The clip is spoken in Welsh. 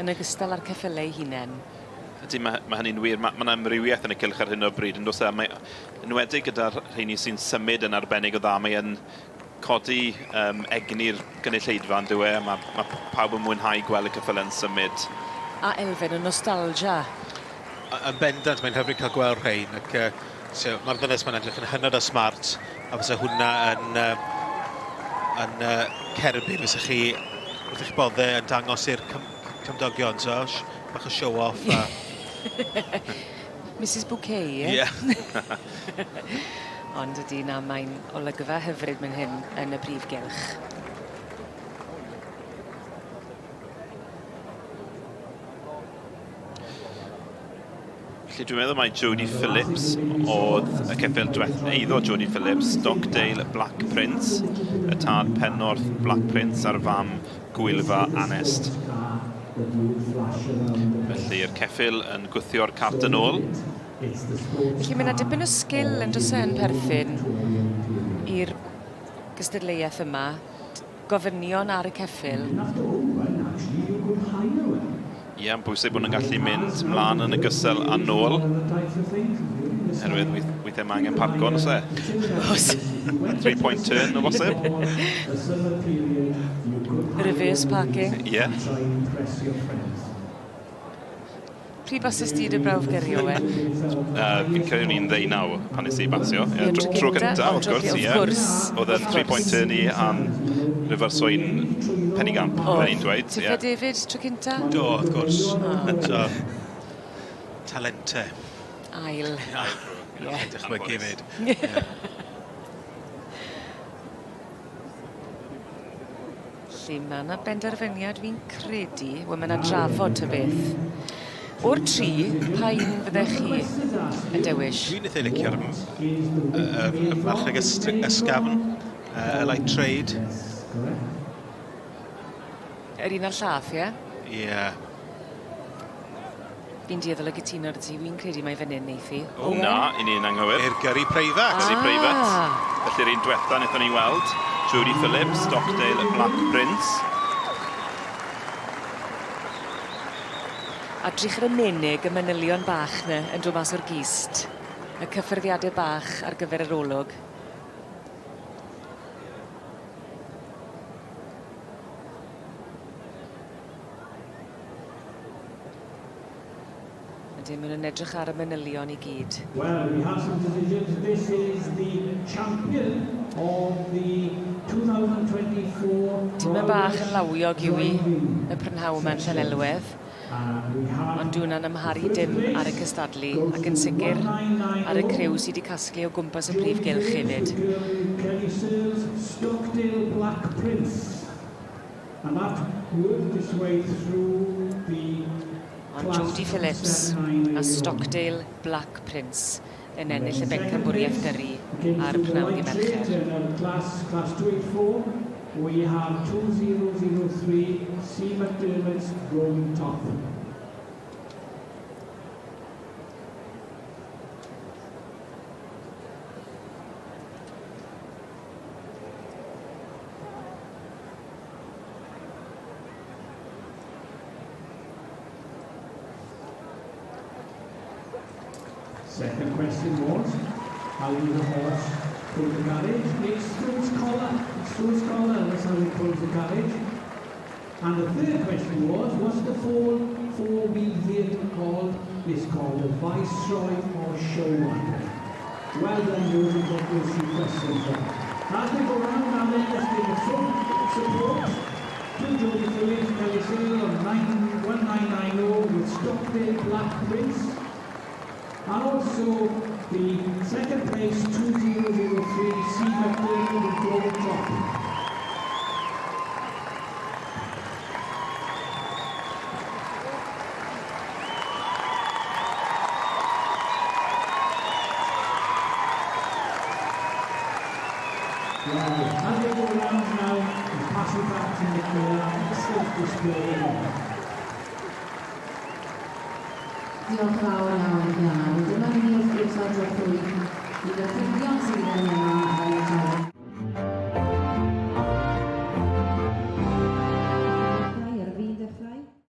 Yn ogystal â'r ceffylau eu hunain. Ydy, mae, mae hynny'n wir. Mae, mae 'na amrywiaeth yn y cylch ar hyn o bryd, yn does e? Mae, yn enwedig gyda'r rheini sy'n symud yn arbennig o dda, mae e'n codi um, egni'r gynulleidfa yn dyw e, mae, mae pawb yn mwynhau gweld y ceffylau yn symud. A elfen o nostalgia. Yn bendant, mae'n hyfryd cael gweld rhein, ac uh, so, mae'r ddynes ma'n edrych yn hynod o smart, a fysa hwnna yn, uh, yn uh, cerbyd fysa chi wrth eich bodde yn dangos i'r cym cymdogion, so bach o show off. A... Mrs Bouquet, ie? Ie. Ond ydy, na, mae'n olygfa hyfryd mynd hyn yn y brif gylch. Felly dwi'n meddwl mai Jodie Phillips oedd y ceffyl diwethaf, eiddo Jodie Phillips, Stockdale Black Prince, y tad Pennorth Black Prince a'r fam Gwylfa Anest. Felly'r ceffyl yn gwthio'r cart yn ôl. Felly mae yna dipyn o sgil yn does e yn perthyn i'r gystadleuaeth yma. Gofynion ar y ceffyl. Ie, mae'n bwysig bod nhw'n gallu mynd mlaen yn y gysel a nôl. Herwydd weithiau mae angen parco, nos e? Oes. Three-point turn o bosib. Reverse parking. Ie. Yeah. Pryd basest ti dy brawf gyrru, Owen? Fi'n credu o'n i'n ddeunaw pan nes i basio. Ie, tro, tro gynta, wrth gwrs, ie. Wrth gwrs. Oedd e'n three-point turn i am reverso i'n penigamp, fel ni'n dweud. Ti'n fe David, tro cynta? Do, wrth gwrs. So, talente. Ail. Ie. Dychmygu fyd. Felly mae yna benderfyniad fi'n credu, wel mae yna drafod ta beth. O'r tri, pa un fyddech chi yn dewis? Dwi'n eitha licio'r y marchneg ysgafn, y light trade. Yr un a'r llath, ie? Ie. Fi'n dueddol o gytuno 'da ti, wi'n credu mai fan 'yn neith hi. O na, 'yn ni'n anghywir. I'r gyrru preifat. Gyrru preifat. Felly'r un dwetha nethon ni weld, Jodie Phillips, Stockdale Black Prince. A drych ar y menig, y manylion bach 'na yn dod mas o'r gist. Y cyffyrddiade bach ar gyfer yr olwg. Ydyn, maen nhw'n edrych ar y manylion i gyd. Well, we have some decisions. This is the champion of the 2024 Tipyn bach yn lawiog yw hi y prynhawn yma yn Llanelwedd, ond dyw hwnna'n amharu dim ar y cystadlu ac yn sicr ar y criw sydd wedi casglu o gwmpas y prif gylch hefyd. Kelly Searles, Stockdale Black Prince. And that worked its way through the Ond Jodie Phillips a Stockdale Black Prince yn ennill y bencampwriaeth gyrru ar y prynhawn ddydd Mercher. Class, class 284, we have 2003 C McDermott's Rolling Top. Second question was, how do the horse pull the carriage? It's through its collar. It's through its collar. That's how it pulls the carriage. And the third question was, what's the four, four-wheel vehicle called? It's called a Viceroy or show wagon. Well done, those who got those three questions right. As they go round now then, let's give a full support to Jodie Phillips, Kelly Sale on 1990 with Stockdale Black Prince. And also the second place 2003 C. McDermott with Golden Top. As they go round now, we pass it back to Nicola. Excellent display. Diolch yn fawr iawn i Ian. Dyma ni wrth gwrs ar drothwy un o'r ffrindion sydd gyda ni yma yn y